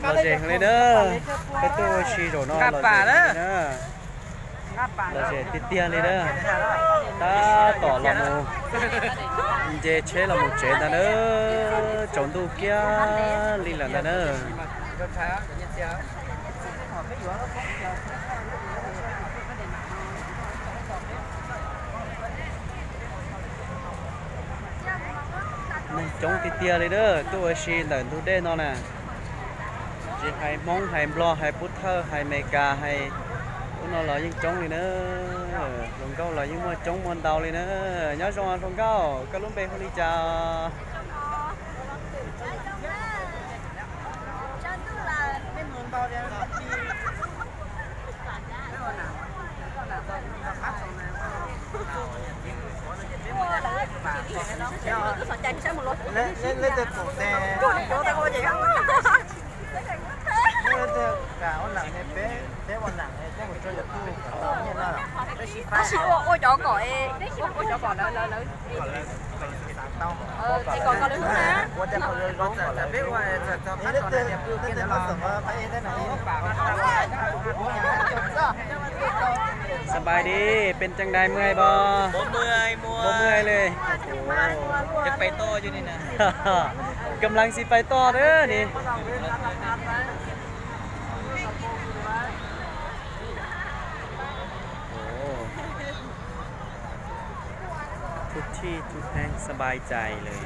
Los ze heev li na, peb tuaj ua si zaum no los ze heev li na. Los ze tiag tiag li na. Tab tom los mus nce tsheb los mus tsev ntag na. Tsaus ntuj kiag li lawm ntag na. Neeg coob tiag tiag li na, tuaj ua si ntawm ntug dej no na. Tsis hais Hmoob, hais Nplog, hais Pub Thawj, hais Amelikas, hais ub no los yeej coob li na. Hluas nkauj los yeej muaj coob muaj ntau li na. Nyob zoo hluas nkauj, koj lub npe hu li cas? Tab sis ua cov kom, ua cov kom lawv, lawv, es kom lawv hlub na. Sawv daws, peb ua, peb ua. ສະບາຍດີ ເປັນຈັ່ງໃດ ເມື່ອຍບໍ່? ບໍ່ເມື່ອຍ ບໍ່ເມື່ອຍເລີຍ ຍັງໄປຕໍ່ຢູ່ນີ້ນະ ກຳລັງຊິໄປຕໍ່ເດີ້ນີ້ ໂອ້ ທຸກທີ່ທຸກແຫ່ງ ສະບາຍໃຈເລີຍ.